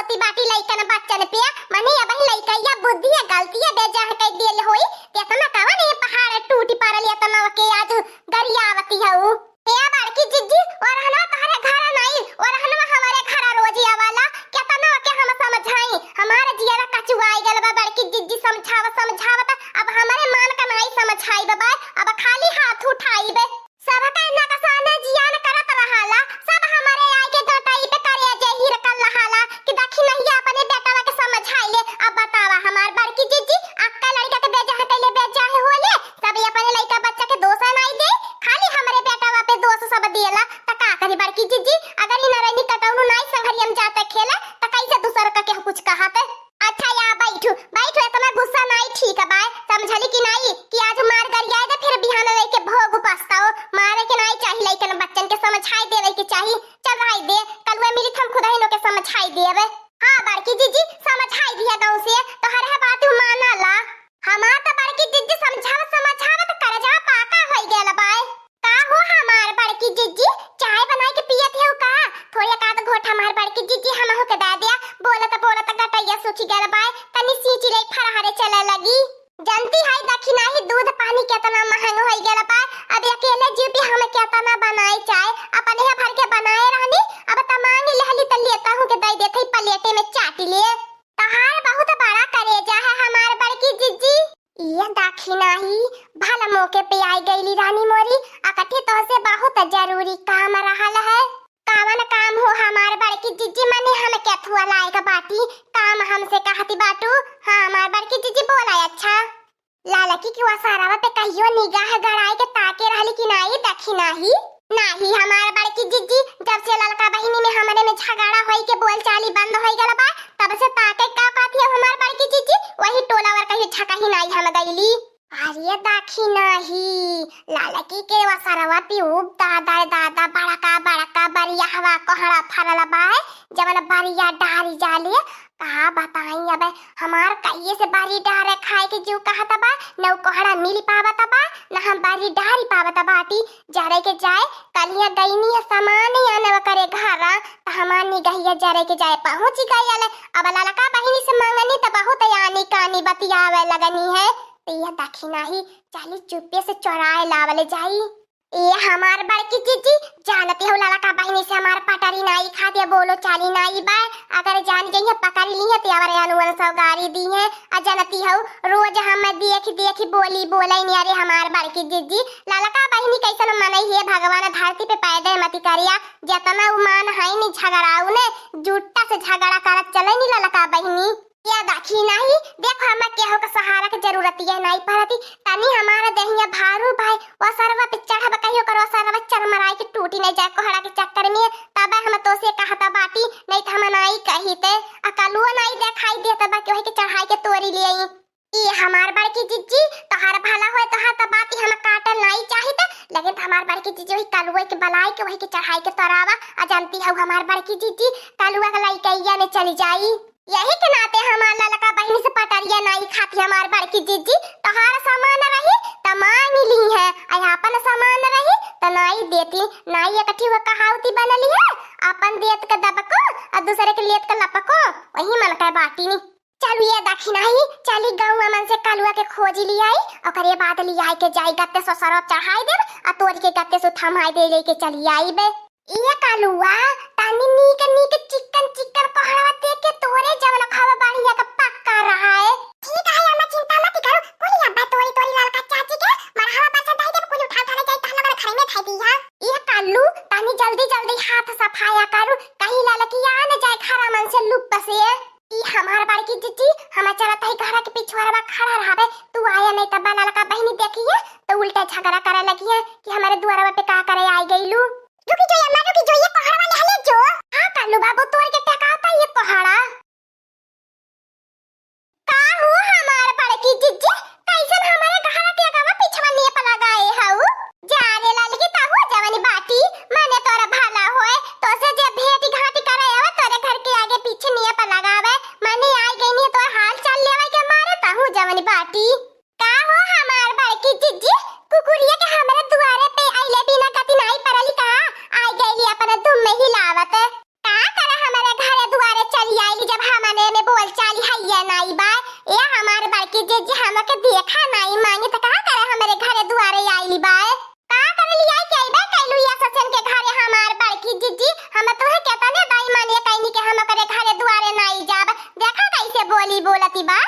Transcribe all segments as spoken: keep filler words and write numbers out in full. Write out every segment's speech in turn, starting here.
ती बाटी लइकन बच्चन पे, मने अबही लइकइया बुद्धि या गलती या बेजाह कइ देल होई, केतना कवन ये पहाड़ टूटि परल, एतना के आज गरियावती हऊ। हे बड़की जिज्जी, ओरहनवा तोहरे घर नाई, ओरहनवा हमरे घर रोज आवाला, केतना के हम समझाई, हमार जियरा कचुआई गल बा बड़की जिज्जी, समझावत समझावत अब हमरे मान का नाई समझाई बा, अब खाली हाथ उठाई बे। सबका नकसाने जियान करत रहाला, सब हमरे आइके डटई पे करे जे हिरकल रहाला कि देखी नहीं अपने बेटवा के समझाइले। अब बतावा हमार बड़की जिज्जी, अक्का लड़का के बेजा कइले बेजा होले, सब अपने लड़का बच्चा के दोष नाई दे, खाली हमरे बेटवा पे दोष सब दियला। त का करी बड़की जिज्जी, अगर ही नरैनी कटौनू नाई संघरियम जाते खेले, त कैसे दूसर का केहू कुछ कहत? अच्छा या बैठू, बैठू, एतना गुस्सा नाई ठीक बाय। समझली कि नाई कि आज मार गरियाए दे, फिर बिहान लेके भोग पछताओ। मारे के नाई चाही, लइकन बच्चन के समझाई देवे के चाही। चल रहाई दे, कलुआ मिली त हम खुदहिन ओके समझाई देवे। हाँ बड़की जिज्जी, समझाई दिया गाँव से, तोहरे बात माना ला। हमार त बड़की जिज्जी समझावत समझावत करजवा पाका होई गयल बाय। का हो हमार बड़की जिज्जी, चाय बनाई के पियत हो का? थोड़ी एक आध घोट हमार बड़की जिज्जी हमहू के दे दिया। बोलत बोलत गटैया सूखी गयल बाय, तनी सींची ले फरहरे चले लगी। जनती है दखिनाही दूध पानी केतना महंग होई गयल बा। अब अकेले जीव भी हम केतना बनाई चाय, अपने भर के बनाए रहनी, अब त मांग लेहली त लेता हूँ के दे देत ही प्लेटे में चाट लिए। तहार बहुत बड़ा करेजा है हमार बड़की जिज्जी। ये दखिनाही भल मौके पे आई गईली रानी मोरी, अकठी तोहसे बहुत जरूरी काम रहल है। कावन काम हो हमार बड़की जिज्जी, मने हम केथुआ लायक बाटी, काम हमसे कहती बाटू? हाँ हमार बड़की जिज्जी बोला। अच्छा ललकी के वसारवा पे कहियो निगाह गड़ाई के ताके रहली कि नाई दखिनाही? नाही हमार बड़की जिज्जी, जब से ललका बहिनी में हमरे में झगड़ा होई के बोलचाली बंद होई गल बा, तब से ताके का कहती है हमार बड़की जिज्जी, वही टोला वर कहियो झका ही नाई हम गईली। अरे दखिनाही, ललकी के वसरवा पे ऊ दादा रे दादा, बड़का बड़का बरिया हवा कोहड़ा फरल बा, जवन बरिया डारी जाले। का बताई अब, हमार कहिए से बरी डारे खाए के जीव कहत बा, न ऊ कोहड़ा मिल पावत बा, न हम बरी डारी पावत बाटी। जरे के जाए, कलिया गईनी है सामान आने करे घरा, त हमार निगहिया जरे के जाए पहुँच गयल। अब ललका बहिनी से मंगनी त बहुत आनी कानी बतियावे लगनी है। त ये दखिनाही, चली चुप्पे से चोराए लावल जाई। ए हमार बड़की जिज्जी, जानती हो ललका बहिनी से हमार पटरी नाई खाते, बोलो चाली नाई बा। अगर जान गई है पकड़ ली है तो अवर अनुवन सौगारी दी है। आ जानती हो रोज हम देख देख बोली बोले नहीं। अरे हमार बड़की जिज्जी, ललका बहिनी कैसन मनई है भगवान धरती पे पैदा मती करिया। जतना उ मान है नी झगड़ाऊ ने, जुट्टा से झगड़ा करत चले नी ललका बहिनी। या दखिनाही, देखो, हमें केहू के सहारा के जरूरत ये नाई पड़ती। तनी हमारा देहिया भारू भाई, वो सरवा पे चढ़ब कहियो करो, सरवा चरमराई के टूटी नहीं जाए कोहड़ा के चक्कर में। तब हम तो से कहता बाटी, नहीं तो हम नाई कही ते। अकलुआ नाई देखाई देता बा कि वही के चढ़ाई के तोरी ले आई। ई हमार बड़की जिज्जी, तोहार भला होए, तोहार त बात ही हम काटल नाई चाहित, लेकिन हमार बड़की जिज्जी वही कलुआ के बलाई के वही के चढ़ाई के तोरावा। आ जानती हऊ हमार बड़की जिज्जी, कलुआ के लइकैया में चली जाई। यही के नाते हमार ललका बहिनी से पटरिया नाई खाती हमार बड़की जिज्जी। तोहार सामान रही त मांग ली है, आ आपन सामान रही त नाई देती। नाई एकठी वो कहावती बनली है, अपन देत के दबको आ दूसरे के लेत के लपको, वही मन का बाटी नी। चलू ये दखिनाही, चली गौवा मन से कलुआ के खोजी लियाई, ओकरे बाद लियाई के जाई गत्ते सो सरवा चढ़ाई देब, आ तोरी के गत्ते सो थमाई दे लेके चली आई बे। ये कलुआ, तनी नीक नीक चिकन चिकन कोहड़वा देख के तोरे जवन खावा बढ़िया के पक्का रहा है। ठीक है, अम्मा चिंता मत करू, कुल अब्बा तोरी तोरी ललका चाची के मरहवा पर से दही देब, कुल उठा उठा ले जाई, तहन लोगन घर में खाई दी है। ये कल्लू, तनी जल्दी जल्दी हाथ सफाया करू, कहीं ललकिया न जाए घर मन से लुप्प से। ई हमार बड़की जिज्जी, हम चलत हई घरा के पिछुआरवा खड़ा रहबे, तू आया नहीं तब ललका बहिनी देखिए तो उल्टा झगड़ा करे लगिए कि हमारे दुआरवा पे का करे आई गईलू। रुकी जो अम्मा, रुकी जो, ये कोहड़वा ले हले जो। हाँ कल्लू बाबू, तोड़ के फेंकावता ये कोहड़ा। का हो हमार बड़की जिज्जी, कैसन हमारे घरा के अगवा पिछवा नेप लगाए हऊ? जा रे ललकी, तहु जवन बाटी, मने तोर भला होए, तोसे जे भेंट घाट करे आवे, तोरे घर के आगे पीछे नेप लगावे, मने आई गई नहीं तोर हाल चाल लेवे के मारे, तहु जवन बाटी। का हो हमार बड़की जिज्जी, कुकुरिया के हमरे दुआरे पे अइले बिना गति नाई परली का? आई गईली अपने दुम में हिलावत। का करे हमरे घरे दुआरे चली आइली मैं तोहे केतने बेईमानी कइनी के हम ओकरे घरे दुआरे नाई जाब। देखा कइसे बोली बोलती बा।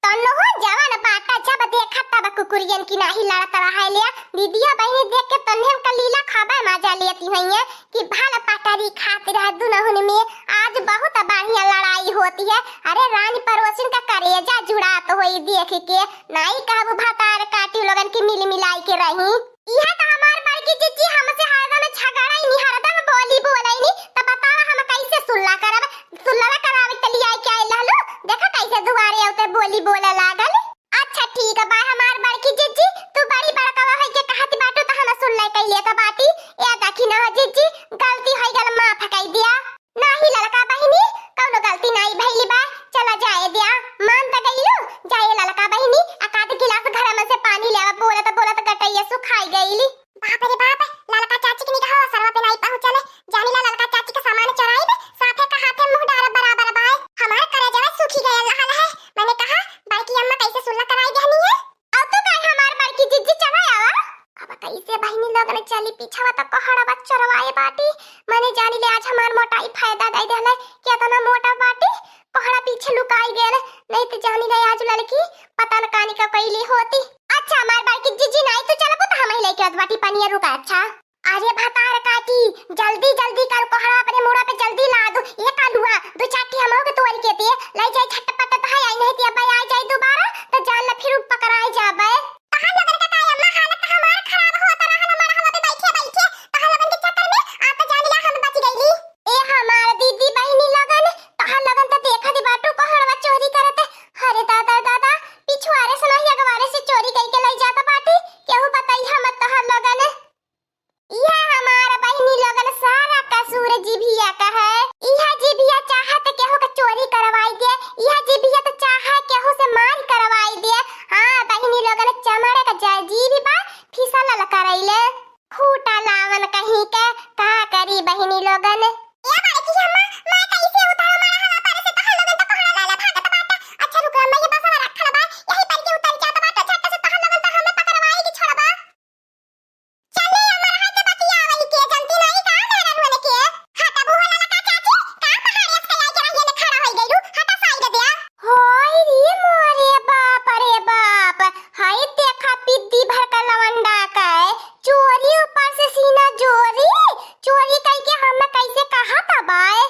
तन्नो हो जवन बाटा जब देखा तब कुकुरियन की नाहीं लड़त रहे लिया। दीदिया बहिनी देख के तन्ने हमका लीला खाबे मजा लेती हुई है कि भल पटरी खातिर है दुनहुन में। आज बहुत बढ़िया लड़ाई होती है। अरे रानी पड़ोसिन का करेजा जुड़ात होई देख के। नाई कहबू भतार काटी लोगन की मिल मिलाई के रही। इहे तो हमार बड़की जिज्जी हमसे हरदम झगड़ाइनी, हरदम बोली बोलैनी, त बतावा हम कइसे सुल्ला करब? सुल्ला करावे के लिए आई के आइल रहलू, देखा कइसे दुआरे अउते बोली बोले लागल। अच्छा ठीक बा हमार बड़की जिज्जी, तू बड़ी बड़कवा होई के कहत बाटू त हम सुल्ला कइले त बाटी। ए देखी ना हो जिज्जी, गलती होई गल, माफ कइ दिया। नाहीं ललका बहिनी, कउनो गलती नाहीं भइली बा, चला जाए द्या, मान त गइलू। जाए ललका बहिनी, आ काद गिलास घर में से पानी लेवा, बोलत बोलत गटैया सुखाई गइली। बाप रे बाप, ललका चाची के निगाह असरवा पे नाहीं पहुँचल। जानी ला ललका चाची के सामान चोराइब, साथे का हाथे मुँह डारब बराबर बाय। हमार करेजवा सूखी गयल रहल है, मैंने कहा बड़की अम्मा कइसे सुल्ला कराई देहनी है। अब तो काहे हमार बड़की जिज्जी चढ़ा आवा। अब कइसे बहिनी लोगन चली पीछवा त कोहड़वा चोरवाए बाटी। मने जानी ले आज हमार मोटाई फायदा दे देहले, केतना मोटा बाटी, कोहड़ा पीछे लुकाई गेल, नहीं त जानी ले आज ललकी पता न कानी का कइली होती। अच्छा हमार बड़की जिज्जी नाहीं तू चलबू त हम ही लेके आवत बाटी पनिया रुका। अच्छा अरे भतार काटी, जल्दी जल्दी कर, कोहड़ा अपने मुड़ा पे जल्दी लाद। ए कालुआ, दू चाटी हमहू के तोड़ के दे, लै जाई झटपट तो है, आई नहीं ते अब्बा आ जाई दोबारा, तो जान ला फिर पकड़ाए जाबे। तहार लोगन का काहे अम्मा, हालत तो हमार खराब होत रहल, हमार हवा पे बैठे बैठे, तहार लोगन के चक्कर में आ तो जान ला हम बच गईली। ए हमार दीदी बहिनी लोगन, तहार लोगन तो देखत बाटू कोहड़वा चोरी करत, अरे दादा दादा, पिछुआरे से नहीं अगवारे से चोरी कइके लै जात बाटी, केहू बताई हम तहार लोगन। इहे हमार बहिनी लोगन सारा कसूर जिभिया का है। इहे जिभिया चाहे त केहू के चोरी करवाई दे, इहे जिभिया त चाहे केहू से मार करवाई दे। हाँ बहिनी लोगन चमड़े का जा-, जीभ बा फिसलल करैले। खूटा लावन कहीं के का करी बहिनी लोगन। ए बड़की अम्मा, मैं कैसे उतारो मारा हवा पर से तोहर लोगन त कोहड़ा लाला भागत बाटा। अच्छा रुको अम्मा, ये बसवा रखल बा, यही पर के उतर जात बाटा, झट से तोहर लोगन त हमें पकड़वाई के छोड़बा। चले अमरहा के बतियावही के, जनती नाई का मेहरारू वाले के? हटा बुआ ललका चाची, का पहाड़िया से कलाई के रहिए ने खड़ा होई गइलू? हटा साइड दे। होय रे मोरे बाप रे बाप, हाय देखा पिद्दी भर का लवंडा का है, चोरी ऊपर से सीना जोरी, चोरी कइके हम कैसे कहा तबाए।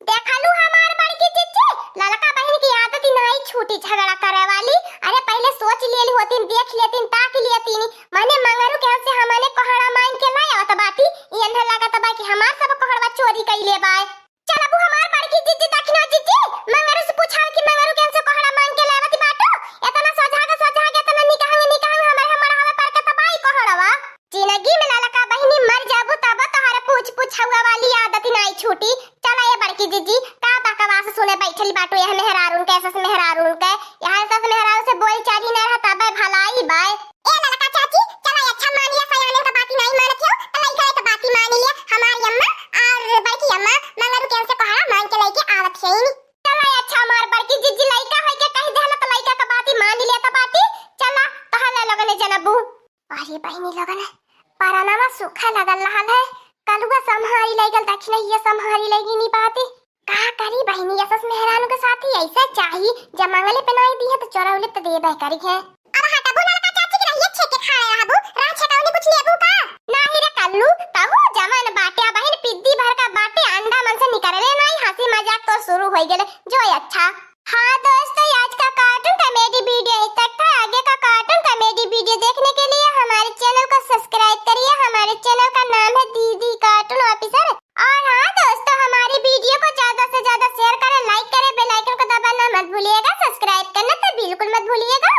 देखलू हमार बड़की जिज्जी, ललका बहिन की आदत ही नाई छूटी झगड़ा करे वाली। अरे पहिले सोच लियल होतीन, देख लेतीन, ताक लेतीन। मने मंगरू के यहाँ से हमने कोहड़ा मांग के लाए आवत बाटी, ई अन्हे लागत बा कि हमार सब कोहड़वा चोरी कइले बाय। चल अबू हमार बड़की जिज्जी, दखिनो जिज्जी, मंगरू से पूछा कि मंगरू के यहाँ से कोहड़ा मांग के लावत बाटू। एतना सोझा के सोझा के, एतना निकहंग निकहंग हमारे हमार हवा पर के तबाई कोहड़वा। जिंदगी में ललका बहिनी मर जाबू तब तोहरे पूछ पूछौआ वाली आदत नाई छूटी। चला ए बड़की जिज्जी, का बकवास सुने बैठल बाटू एह मेहरारून के, सस मेहरारून के। यहाँ सस मेहरारू से बोल चाली न रहा तबे भलाई बाय। ए ललका चाची, चला अच्छा मान लिया, सयाने का बाती नाई मानत हो, त लइका के बाती मान लिया। हमारी अम्मा और बड़की अम्मा मंगरू के हमसे कोहड़ा मांग के लेके आवत है। चला अच्छा हमार बड़की जिज्जी लइका है के कह देहला त लइका का बाती मान लिया त बाती। चला तहले लगने जनबू। अरे बहिनी लोगन, परनवा सूखा लगल रहल है, कलुआ सम्हारी लइगल, दखिनहिया सम्हारी लइगी नी बाती। का करी बहिनी, यसस मेहरानू के साथी ऐसे चाही, जब मंगले पे नाई दी है तो चोरौले पे देबे करी है। अब हटबू ललका चाची के रहिए छेके खाए रहबू, राह छेकौनी कुछ लेबू का? नाही रे कल्लू, तहू जवान बाटे, बहिन पिद्दी भर का बाटे, अंडा मन से निकरले नाई, हंसी मजाक तो शुरू हो गेले, जो अच्छा। हाँ दोस्तों, आज का cartoon comedy video यहीं तक था। आगे का cartoon comedy video देखने के लिए हमारे channel को subscribe करिए। हमारे channel का नाम है दीदी cartoon officer। और हाँ दोस्तों, हमारी video को ज्यादा से ज्यादा share करें, like करें, bell icon को दबाना मत भूलिएगा, subscribe करना तो बिल्कुल मत भूलिएगा।